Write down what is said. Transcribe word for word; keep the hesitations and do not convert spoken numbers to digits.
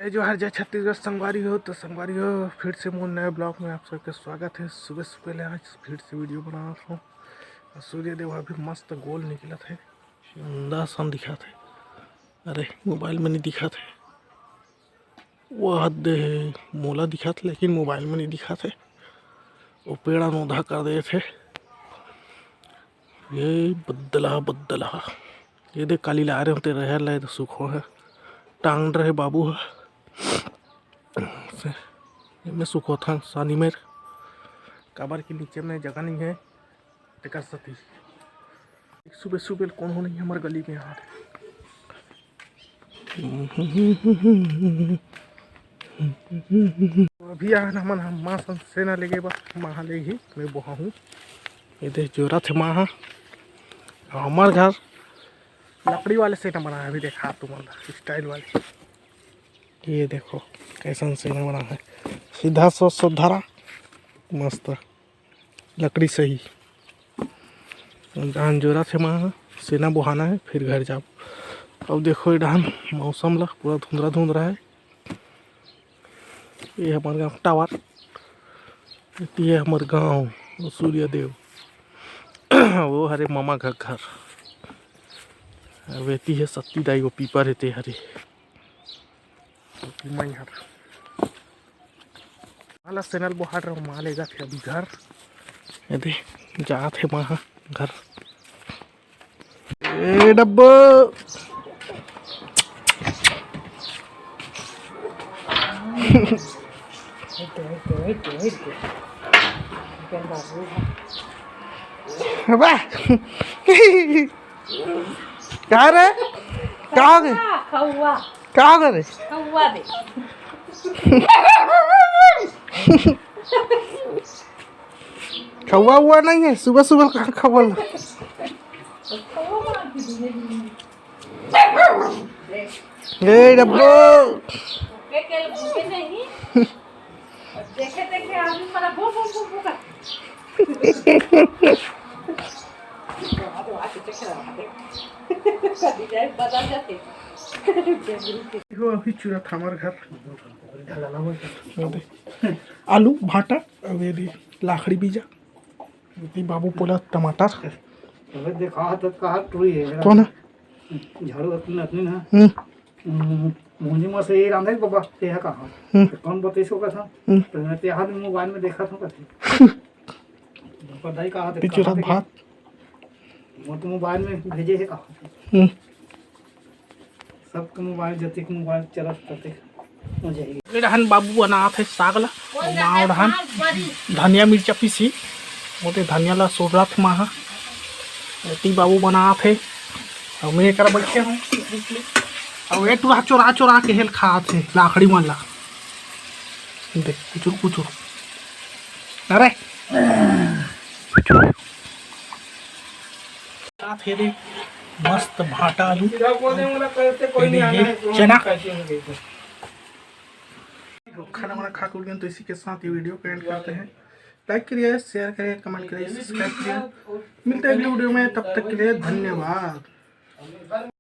जय जोहार, जय छत्तीसगढ़ संगवारी हो। तो संगवारी हो, फिर से मोर नए ब्लॉग में आप सबके स्वागत है। सुबह सुबह ले आज फिर से वीडियो बनावत हूँ। और सूर्य देव अभी मस्त गोल निकलत है, सुंदर सन दिखत है। अरे, मोबाइल में नहीं दिखत है, वो हद दे है, मोला दिखत, लेकिन मोबाइल में नहीं दिखत है। वो पेड़ अनोधा कर दे थे। ये बदला, बदला। ये देख, काली ला रहे होते रहर ला, ये तो सुखो है। टांग रहे बाबू है। से, एमे सुखो था सानी मेर। काबर के नीचे में जगह नहीं है, तेकर सेती। सुबह सुबह कौन हो नहीं हमर गली में यार। अभी आन हमन ह माँ सन सेना लेगे बा, माँ ह लेगही, मैं बोहा हूँ। ये देख जोरा थे माँ ह। हमर घर लकड़ी वाले सेना बना है, अभी देखा तुमन ला स्टाइल वाले। ये देखो कैसन सेना बना है, सीधा सो सो धरा, मस्त लकड़ी सही। धान जोरा थे माँ ह, सेना बोहाना है, फिर घर जाब। अब देखो ये डहान मौसम ला, पूरा धुंधरा धुंधरा है। ये हमर गाँव टावर, ये हमर गाँव, वो सूर्य देव, वो हरे मामा घर, घर। अब एती है सत्ती दाई, वो पीपर है ते हरे। मैं हर माला सेनल बोहाट रहो, माँ ले जाथे अभी घर। ये दे, जात है माँ घर। ए डब्बो। वाह। का रे? का हो गे? खउआ, खउआ। का हो गे रे? खउआ दे। खउआ हुआ नहीं है, सुबह सुबह कहाँ खउआ ला? खउआ मार के दीजिए। ए डब्बो। के के भूखे नहीं। देखे देखे आदमी सारा भू भू भू भू कर। देखो, अभी चुरा था हमारे घर। आलू, भाटा, अउ ये दे लाखड़ी बीजा, ये बाबू पोला टमाटर। अबे देखा तो कहा टूरी है। कौन है? झाड़ू अपने अपने ना। हम्म। हम्म, मुंजी में से ये रांधे बाबा, ते है कहाँ? हम्म। तो कौन बताइस को कथा? हम्म। तो मैं ते हाथ मोबाइल में देखा था कथे। पढ़ाई का हाथ पीछे कहाँ हाथ थे? भात। वो तो मोबाइल में भेजे है कहाँ? हम्म। सबके मोबाइल, जतिक मोबाइल चलत ततिक हो जाएगी। ए डहन बाबू बनात है साग ला, माँ डहन धनिया मिर्चा पीसी, ओते धनिया ला सोबरात माँ हा। एती बाबू बनात है, अउ मैं एकरा बैठे हूँ। अउ ए टुरा चोरा चोरा के हेल खात है लाखड़ी मन ला। देख, कुचुर कुचुर। अरे। साथ हे रे, मस्त भाटा आलू। सीधा बोल दे, मोला करते कोई नहीं आना है, चना। खाना वाना खा के उठ गए, तो इसी के साथ ये वीडियो को एंड करते हैं। लाइक करिए, शेयर करिए, कमेंट करिए, सब्सक्राइब करिए। मिलते हैं अगली वीडियो में, तब तक के लिए धन्यवाद।